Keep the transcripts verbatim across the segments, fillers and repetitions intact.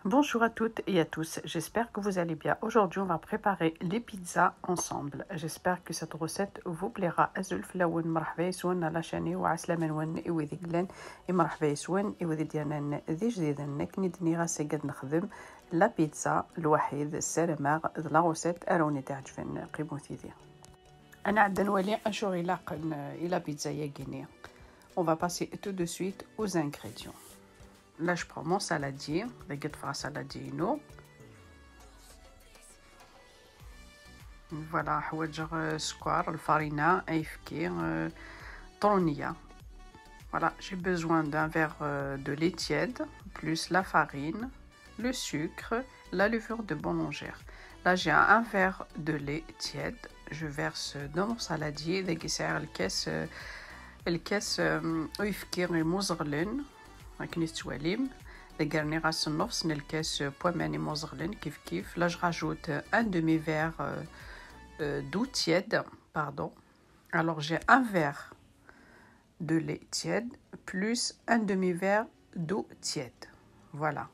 Bonjour à toutes et à tous, j'espère que vous allez bien. Aujourd'hui, on va préparer les pizzas ensemble. J'espère que cette recette vous plaira. Azul fell-awen, mṛeḥba yes-wen ɣer la chaîne-iw, ɛeslama-nwen i wid i yellan, i mṛeḥba yes-wen i wid i d-yernan d ijdiden. Akken i d-nniɣ, ass-agi ad nexdem la pizza lwaḥid, ssarameɣ d la recette ara wen-iɛeǧben. Qqimet yid-i. Ad nɛeddi ad nwali acu ilaqen i la pizza-yagi-ni. On va passer tout de suite aux ingrédients. Là, je prends mon saladier, dagi ṭṭfeɣ asaladier-inu. Voilà, ḥwaǧeɣ, euh, sskeṛ, lfarina, ayefki, euh, ṭruniya. Voilà, j'ai besoin d'un verre, euh, de lait tiède, plus la farine, le sucre, la levure de boulangère. Là, j'ai un verre de lait tiède. Je verse dans mon saladier. Dagi sɛiɣ lkas, euh, lkas, euh, uyefki imuẓeɣlen, akken i tettwalim. Dagi rniɣ-as nnefs n lkas, euh, n waman imuẓeɣlen, kif kif. Là, je rajoute un demi-verre, euh, euh, d'eau tiède, pardon. Alors, j'ai un verre de lait tiède plus un demi-verre d'eau tiède. Voilà.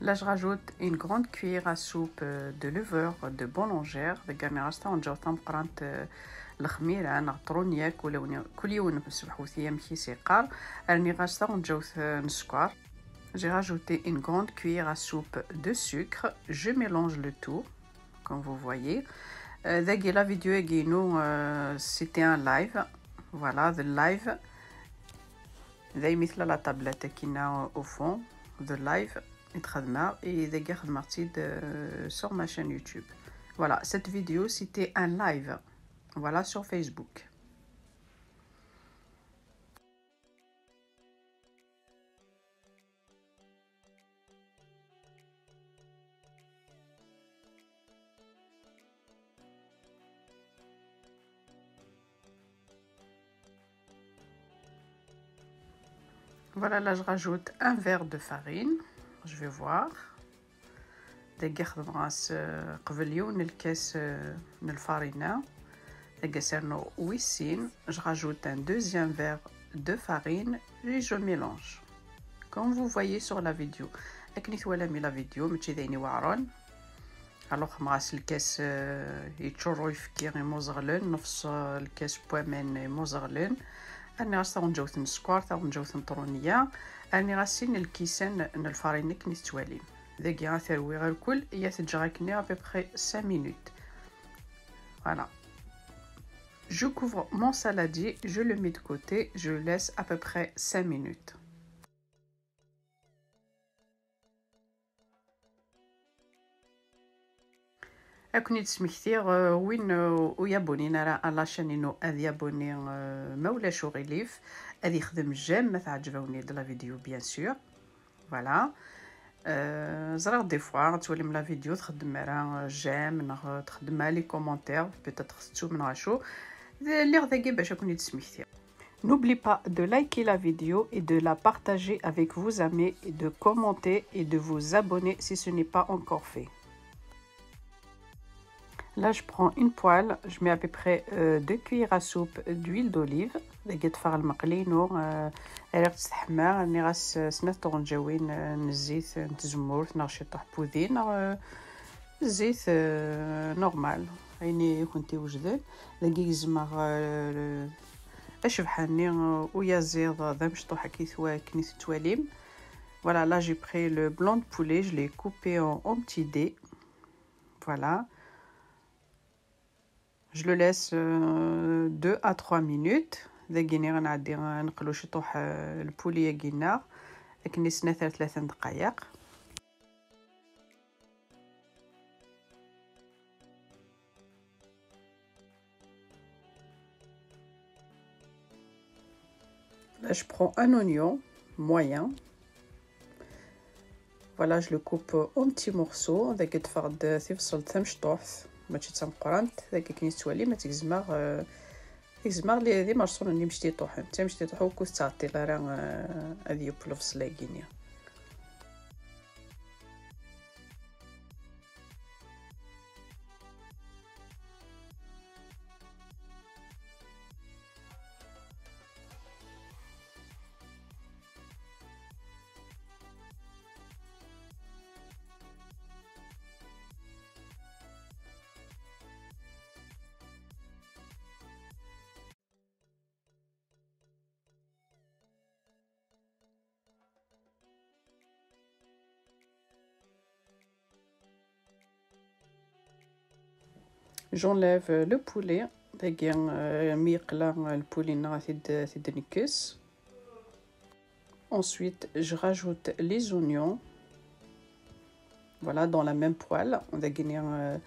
Là, je rajoute une grande cuillère à soupe, euh, de levure de boulangère. Dagi rniɣ-as taɣenǧawt tameqqrant, euh, n lexmira neɣ ṭruniya, kul yiwen, kul yiwen s lḥut-is amek i s-yeqqar. Rniɣ-as taɣenǧawt, euh, n sskeṛ. J'ai rajouté une grande cuillère à soupe de sucre. Je mélange le tout, comme vous voyez. Euh, dagi la vidéo-agi-inu, euh, c'était un live. Voilà, d live. Daymi tella la tablette-agi-na au fond, d live i t-xedmeɣ, et dagi xedmeɣ-tt-id, euh, sur ma chaîne YouTube. Voilà, cette vidéo, c'était un live. Voilà, sur Facebook. Voilà, là, je rajoute un verre de farine. Je vais voir. Dagi xedmeɣ-as, euh, qbel yiwen lkas, euh, n lfarina. Dagi as-rnuɣ wis sin. Je rajoute un deuxième verre de farine et je mélange. Comme vous voyez sur la vidéo. Akken i twalam la vidéo, mačči d ayen iweɛren. Alors, xedmeɣ-as lkas, euh, yeččur uyefki imuẓeɣlen, nnefs, euh, lkas n waman imuẓeɣlen. Rniɣ-as taɣenǧawt n sskeṛ, taɣenǧawt n ṭruniya. Rniɣ-as sin lkisan n lfarina akken i tettwalim. Dagi ad t-rwiɣ irkul, i ad t-ǧǧeɣ akken à peu près cinq minutes. Voilà. Je couvre mon saladier, je le mets de côté, je le laisse à peu près cinq minutes. Ad ken-id-smektiɣ, euh, win, euh, ur yabonnin ara à la chaîne-inu ad yabonné, euh, ma ulac uɣilif, ad yexdem j'aime ma teɛǧeb-awen-id la vidéo, bien sûr. Voilà. Euh, ẓriɣ des fois ad twalim la vidéo txeddem ara, euh, j'aime neɣ, euh, txeddem ara les commentaires, peut-être tettum neɣ acu. Lliɣ dagi bac ad ken-id-smektiɣ. N'oubliez pas de liker la vidéo et de la partager avec vos amis et de commenter et de vous abonner si ce n'est pas encore fait. Là, je prends une poêle, je mets à peu près, euh, deux cuillères à soupe d'huile d'olive. Dagi ṭṭfeɣ lmeqli-inu, euh, rriɣ-tt teḥma, rniɣ-as, euh, snat tɣenǧawin, euh, n zzit, euh, n tzemmurt, neɣ ciṭuḥ n wudi, neɣ, euh, zzit, euh, normal, ayen i kent-iwejden. Dagi gezmeɣ, euh, acebḥa-nni, euh, uyaziḍ d amecṭuḥ akken i twa-, akken i tettwalim. Voilà, là j'ai pris le blanc de poulet, je l'ai coupé en, en petits dés. Voilà. Je le laisse, euh, deux à trois minutes. Dagi-ni ad nɛeddi ad neqlu ciṭuḥ, euh, lpuli-agi-nneɣ. Akken i snat ar tlata n ddqayeq. Là, je prends un oignon moyen. Voilà, je le coupe en petits morceaux. Dagi ṭṭfeɣ-d tibṣelt tamecṭuḥt, mačči d tameqqrant. Dagi akken i tettwalim, ad tt-gezmeɣ, euh, Gezmeɣ li d imerṣulen imectiṭuḥen, d tamectiṭuḥ ur k-tettɛeṭṭil ara, eh, ad yeww lebṣel-agi-nni. J'enlève le poulet. Dagi, euh, mi yeqla lpuli-nneɣ, ad t-id-, ad t-id-nekkes. Ensuite, je rajoute les oignons. Voilà, dans la même poêle. Dagi-nni, euh,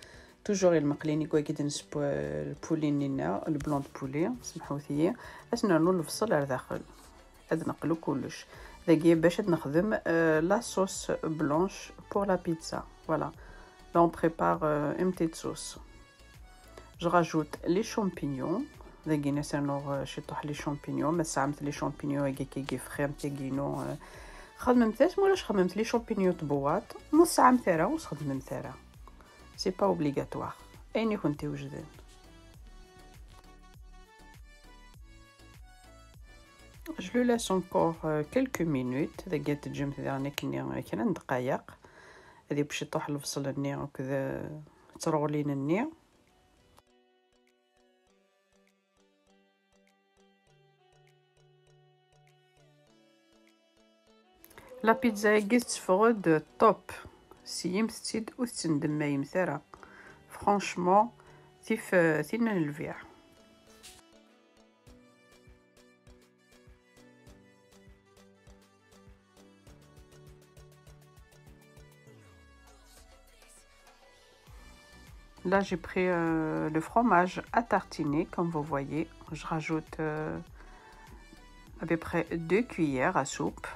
toujours ilmeqli-nni i wagi d-nesp-, euh, lpuli-nni-nneɣ, le blanc de poulet, semḥut-iyi. Ad s-nernu lebṣel ar daxel. Ad neqlu kullec. Dagi bac ad nexdem, euh, la sauce blanche pour la pizza. Voilà. Là, on prépare, euh, une petite sauce. Je rajoute les champignons. Dagi ad s-rnuɣ, euh, ciṭuḥ les champignons. Ma tesɛamt les champignons, agi akka i yefrix, tagi-inu, euh, xedmemt-as, ma ulac xedmemt les champignons de boîte. Ma tesɛamt ara, ur txedmemt ara. C'est pas obligatoire. Ayen i kent-iwejden. Je le laisse encore, euh, quelques minutes. Dagi ad teǧǧemt daɣen akken kra n ddqayeq. Ad yeww ciṭuḥ lebṣel-nni akked, euh, tṛuɣlin-nni. La pizza-agi tetteffeɣ-d top. Seyyimt-tt-id, ur tettendemmayemt ara. Franchement, tif, euh, tinna n lbiɛ. Là, j'ai pris, euh, le fromage à tartiner, comme vous voyez. Je rajoute, euh, à peu près deux cuillères à soupe.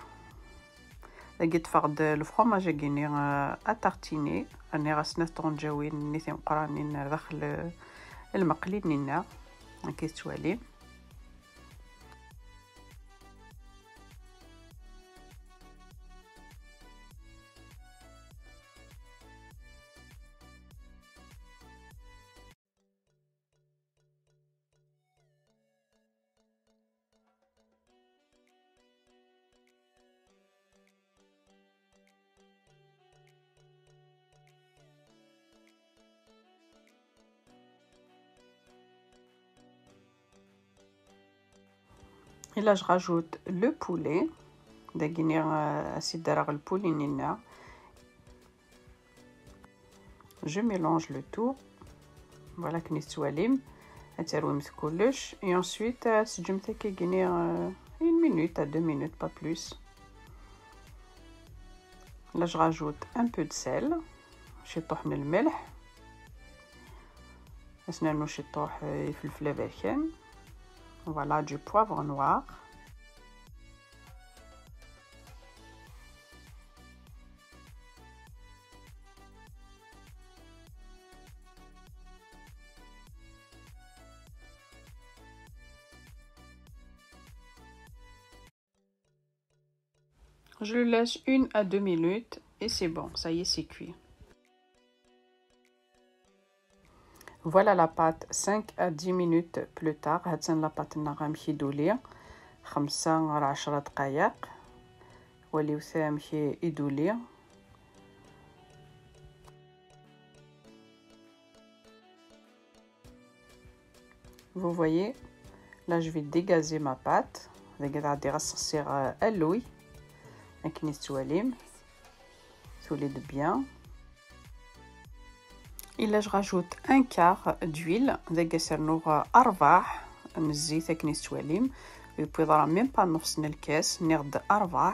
Dagi ṭṭfeɣ-d le fromage-agi-nni, euh, à tartiner. Rniɣ-as snat tɣenǧawin-nni timeqqranin ar daxel, euh, lmeqli-nni-nneɣ. Akka i tettwalim. Et là, je rajoute le poulet. Dagi-nni, euh, ad s-id-rreɣ lpuli-nni-nneɣ. Je mélange le tout. Voilà, akken i tettwalim. Ad terwimt kullec. Et ensuite, euh, ad teǧǧemt akkagi-nni, euh, une minute à deux minutes, pas plus. Là, je rajoute un peu de sel. Ciṭuḥ n lmelḥ. Ad s-nernu ciṭuḥ, euh, ifelfel aberkan. Voilà, du poivre noir. Je le laisse une à deux minutes et c'est bon, ça y est, c'est cuit. Voilà la pâte cinq à dix minutes plus tard. Ha-tt-an la pâte-nneɣ amek i d-tuli. Xemsa ar ɛecra dqayeq. Waliwet amek i d-tuli. Vous voyez, là je vais dégazer ma pâte. Dagi ad ɛeddiɣ ad sseɣsiɣ, euh, alluy. Akken i tettwalim, tuli-d bien. Et là, je rajoute un quart d'huile. Dagi ad s-rnuɣ rrbeɛ n zzit akken i tettwalim. Ur yewwiḍ ara même pas nnefṣ n lkas, nniɣ-d rrbeɛ.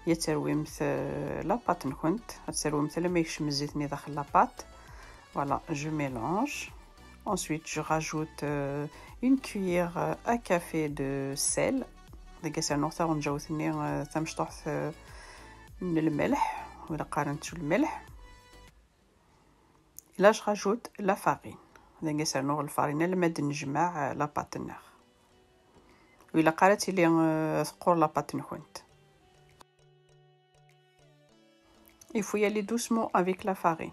Ad terwimt, euh, la pâte-nkent, ad terwimt alamma yekcem zzit-nni daxel la pâte. Voilà, je mélange. Ensuite, je rajoute, euh, une cuillère, euh, à café de sel. Dagi ad s-rnuɣ taɣenǧawt-nni, euh, tamecṭuḥt, euh, n lmelḥ, wala qqaren-tt lmelḥ. Et là, je rajoute la farine. Dagi ad s-rnuɣ lfarina alma d-nejmeɛ, euh, la pâte-nneɣ. Ur ilaq ara ad tili, euh, teqqur la pâte-nkent. Il faut y aller doucement avec la farine.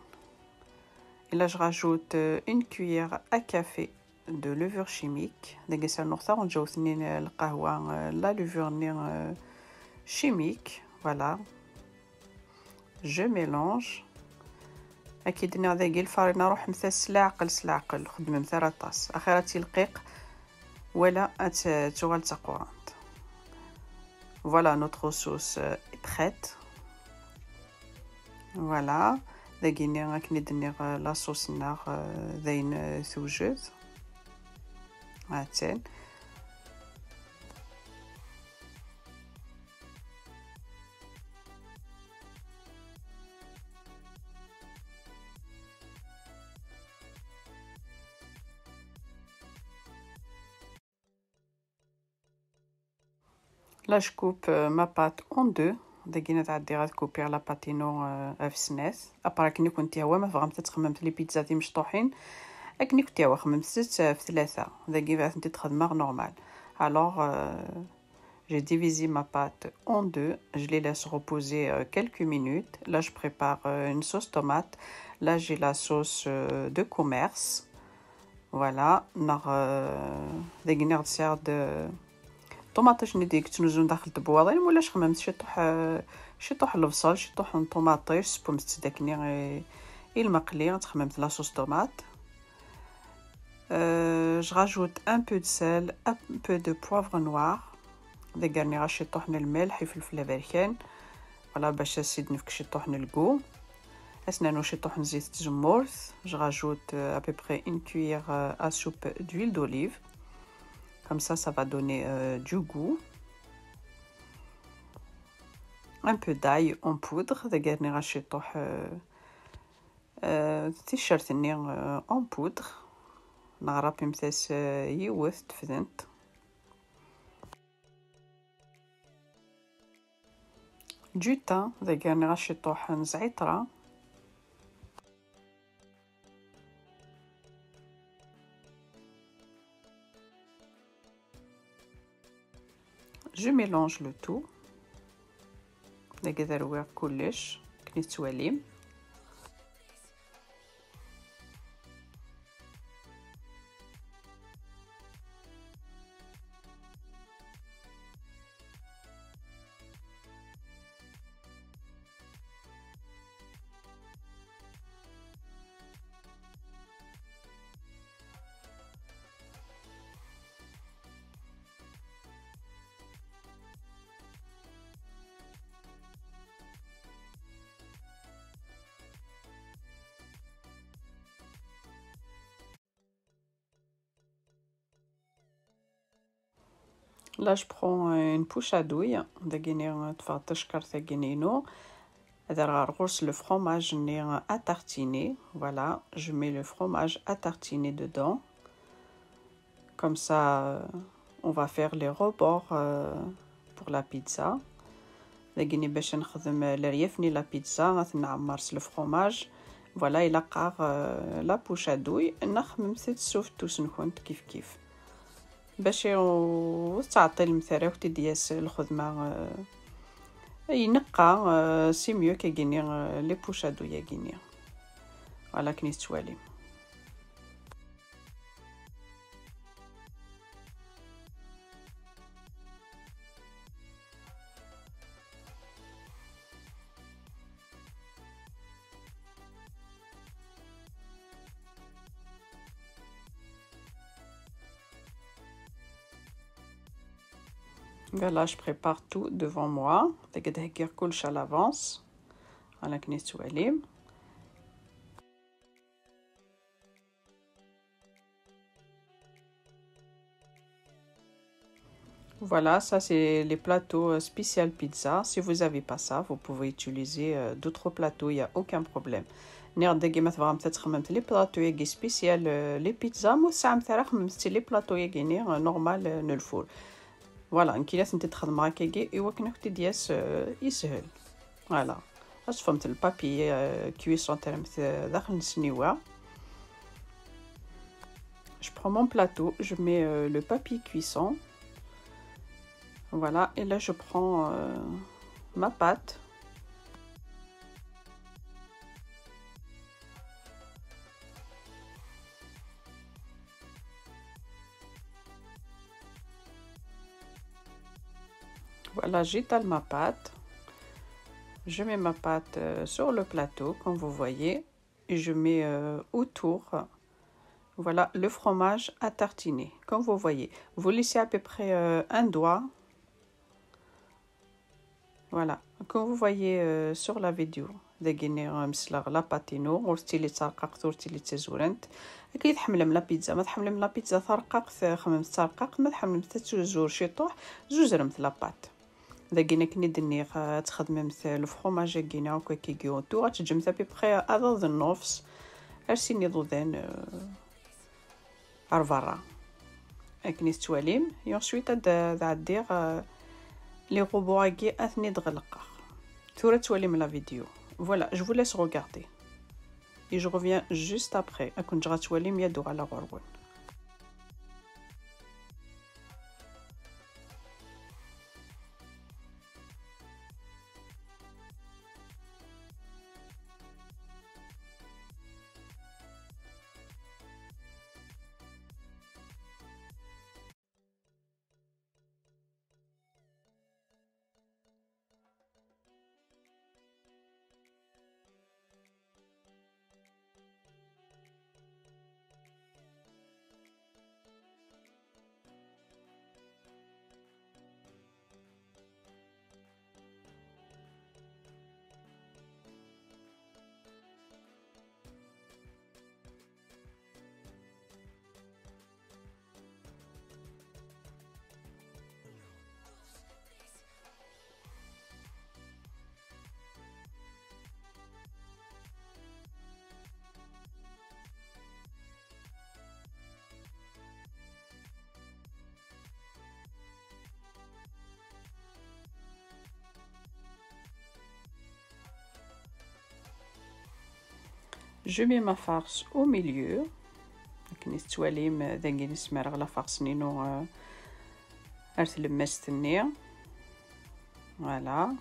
Et là, je rajoute, euh, une cuillère à café de levure chimique. Dagi ad s-rnuɣ taɣenǧawt-nni n lqahwa, euh, la levure-nni, euh, chimique. Voilà. Je mélange. Akken d-nniɣ dagi, lfarina ruḥemt-as s leɛqel, s leɛqel, ur xeddmemt ara aṭas. Axir ad tt-ilqiq wala ad tt-, tuɣal d taqurant. Voilà, notre sauce, euh, est prête. Voilà. Dagi-nni akken i d-nniɣ, euh, la sauce-nneɣ, euh, d ayen, euh, tewjed. Ha-tt-an. Là, je coupe, euh, ma pâte en deux. Dagi ad ɛeddiɣ ad kupiɣ la pâte-inu, euh, ɣef snat. Après, akken i kent-yehwa, ma tebɣamt ad txemmemt les pizzas timecṭuḥin, akken i kent-yehwa, xemmemt-tt, euh, ɣef tlata. Dagi ad tent-id-xedmeɣ normal. Alors, euh, j'ai divisé ma pâte en deux. Je les laisse reposer, euh, quelques minutes. Là, je prépare, euh, une sauce tomate. Là, j'ai la sauce, euh, de commerce. Voilà, neɣ, euh, dagi ad sɛiɣ d ṭumaṭic-nni deg ttnuzun daxel tebwaḍin, wala xemmemt ciṭuḥ, euh, ciṭuḥ n lebṣel, ciṭuḥ n ṭumaṭic, sewwemt-tt-id akken i, i lmeqli, ad txemmemt la sauce tomate. Euh, je rajoute un peu de sel, un peu de poivre noir. Dagi rniɣ ciṭuḥ n lmelḥ, ifelfel aberkan. Voilà, bac ad s-id-nefk ciṭuḥ n lgu. Ad s-nernu ciṭuḥ n zzit n tzemmurt. Je rajoute, euh, à peu près une cuillère, euh, à soupe d'huile d'olive. Comme ça, ça va donner, euh, du goût. Un peu d'ail en poudre. Dagi rniɣ ciṭuḥ, euh, euh, ticcert-nni, euh, en poudre. Neɣrapimt-as, euh, yiwet tefdent. Du thym, dagi rniɣ ciṭuḥ n zɛiṭra. Je mélange le tout. Dagi ad rwiɣ kullec, akken i tettwalim. Là, je prends une poche à douille. Dagi ṭṭfeɣ tacekkart-agi-inu. Ad rreɣ ɣur-s le fromage-nni à tartiner. Voilà, je mets le fromage à tartiner dedans. Comme ça, euh, on va faire les rebords, euh, pour la pizza. Dagi bac ad nexdem leryaf-nni la pizza, ad t-nɛemmer s le fromage. Voilà, ilaq-aɣ, euh, la poche à douille. Neɣ xemmemt-tt s ufettus-nkent kif kif. Bac i-, ur tettɛeṭṭilemt ara, ur ak-d-yas lxedma, euh, ineqqa, euh, c'est mieux kagini, euh, les poches à douille-agini. Voilà, akken i tettwalim. Voilà, je prépare tout devant moi. Dagi ad heggiɣ kullec à l'avance. Voilà, akken i tettwalim. Voilà, ça c'est les plateaux, euh, spécial pizza. Si vous avez pas ça, vous pouvez utiliser, euh, d'autres plateaux, il y a aucun problème. Nniɣ-d dagi ma tebɣamt ad txemmemt les plateaux-agi spécial, euh, les pizzas, ma ur tesɛamt ara, xemmemt les plateaux-agi-ni, euh, normal, euh, n lfur. Voilà, nekk ad tent-id-xedmeɣ akkagi i wakken ad kent-id-yas, euh, yeshel. Voilà. Ad teṭṭfemt le papier, euh, cuisson, terremt, euh, daxel n ssniwa. Je prends mon plateau, je mets euh, le papier cuisson. Voilà, et là je prends euh, ma pâte. Voilà, j'étale ma pâte. Je mets ma pâte euh, sur le plateau, comme vous voyez, et je mets euh, autour, voilà, le fromage à tartiner, comme vous voyez. Vous laissez à peu près euh, un doigt. Voilà, comme vous voyez euh, sur la vidéo. Dagini msleɣ la pâte-inu, ur tettili d tarqaqt, ur tettili d tazurant. Akken tḥemmlem la pizza, ma tḥemmlem la pizza tarqaqt, xemmemt tarqaqt, ma tḥemmlem ad tuzur ciṭuḥ, zuzremt la pâte. Dagini akken i d-nniɣ, ad txedmemt le fromage-agini akk akka i yuntu, ad teǧǧemt à peu près aḍad n nnefs ar sin iḍudan euh, ar berra. Akken i tettwalim, et ensuite ad ad ɛeddiɣ euh, les robots-agi ad ten-id-ɣelqeɣ. Tura ttwalim la vidéo. Voilà, je vous laisse regarder. Et je reviens juste après. Ad ken-ǧǧeɣ ad twalim, ad uɣaleɣ ɣur-wen. Je mets ma farce au milieu. Akken i tettwalim, dagi nesmareɣ la farce-inu euh, ar tlemmast-nni. Voilà.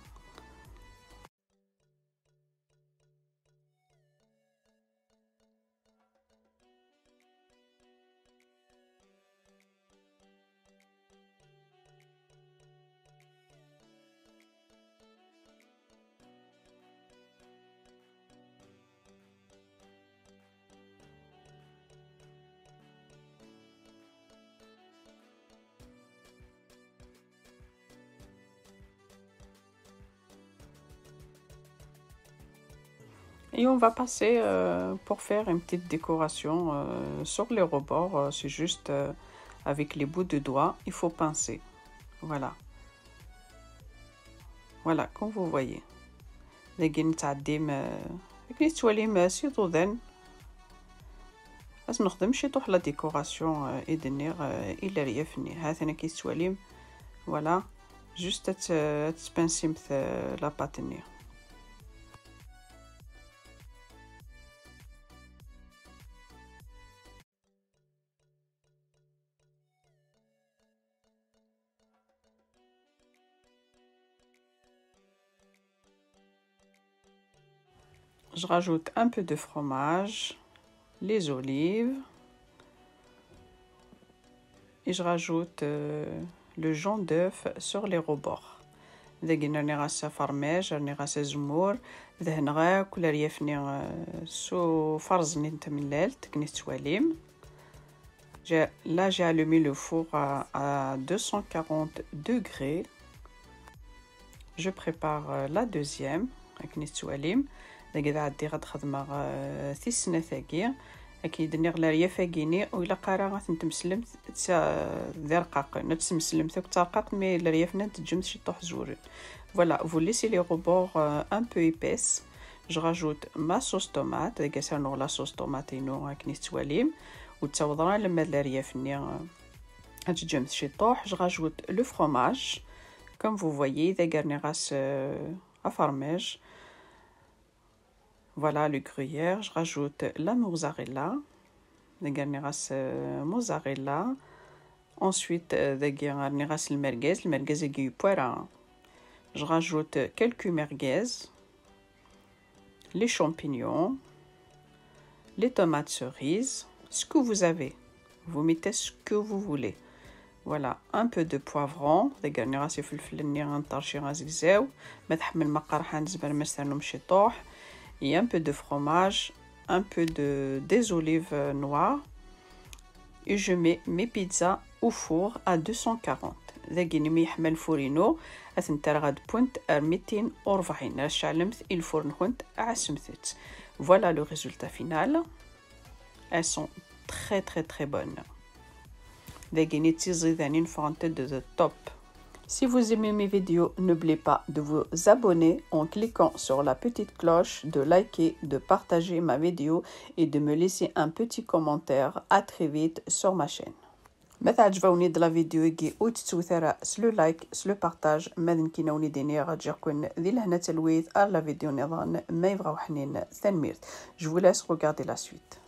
Et on va passer euh, pour faire une petite décoration euh, sur les rebords. Euh, c'est juste euh, avec les bouts de doigts, il faut pincer. Voilà. Voilà, comme vous voyez. Dagi nettɛeddim, euh, akken i tettwalim, euh, s iḍudan. Ad nexdem ciṭuḥ la décoration euh, i d-nniɣ euh, i leryaf-nni. Ha-t-an akken i tettwalim. Voilà. Juste ad t- ad tpinsimt euh, la pâte-nni. Je rajoute un peu de fromage, les olives et je rajoute euh, le jaune d'œuf sur les rebords. Dagi rniɣ-as afermaj, rniɣ-as azemmur, dehneɣ akk leryaf-nni euh, s uferẓ-nni n tmellalt, akken i tettwalim. J'ai- Là, j'ai allumé le four à, à deux cent quarante degrés. Je prépare euh, la deuxième. Akken i tettwalim, dagi ad ɛeddiɣ ad xedmeɣ euh, tis snat-agi. Akken i d-nniɣ, leryaf-agi-ni ur ilaq ara ad ten-tmeslemt d ta- d irqaqen. Ad tesmeslemt akk d tarqaqt, mais leryaf-nni ad teǧǧemt ciṭuḥ zuren. Voilà, vous laissez les rebords euh, un peu épaisses. Je rajoute ma sauce tomate, dagi ad rnuɣ la sauce tomate-inu akken i tettwalim, ur ttaweḍ ara alamma d leryaf-nni euh, ad teǧǧemt ciṭuḥ. Je rajoute le fromage, comme vous voyez, dagi rniɣ-as euh, afermaj. Voilà le gruyère, je rajoute la mozzarella, Dagi rniɣ-as euh, mozzarella. Ensuite euh, dagi rniɣ-as lmergaz. Lmergaz-agi yewwi ara. Je rajoute quelques merguez, les champignons, les tomates cerises, ce que vous avez. Vous mettez ce que vous voulez. Voilà, un peu de poivron. Dagi rniɣ-as ifelfel-nni n ṭerci azegzaw. Ma tḥemmlem aqerḥan, tzemrem ad s-ternum ciṭuḥ. Et un peu de fromage, un peu de des olives noires. Et je mets mes pizzas au four à deux cent quarante. Dagi imi yeḥma lfur-inu, ad tent-rreɣ ad wwent ar mitin u rebɛin. Ad tceɛlemt i lfur-nkent, ɛassemt-tt. Voilà le résultat final. Elles sont très très très bonnes. Dagi d tiẓidanin ffɣent-d de top. Si vous aimez mes vidéos, n'oubliez pas de vous abonner en cliquant sur la petite cloche, de liker, de partager ma vidéo et de me laisser un petit commentaire. À très vite sur ma chaîne. Ma teɛǧeb-awen-id la vidéo-agi, ur tettut ara s le like, s le partage. Ma d nekkini ad wen-id-iniɣ ǧǧiɣ-ken di lehna d talwit ar la vidéo nniḍen ma yebɣa uḥnin. Tanemmirt. Je vous laisse regarder la suite.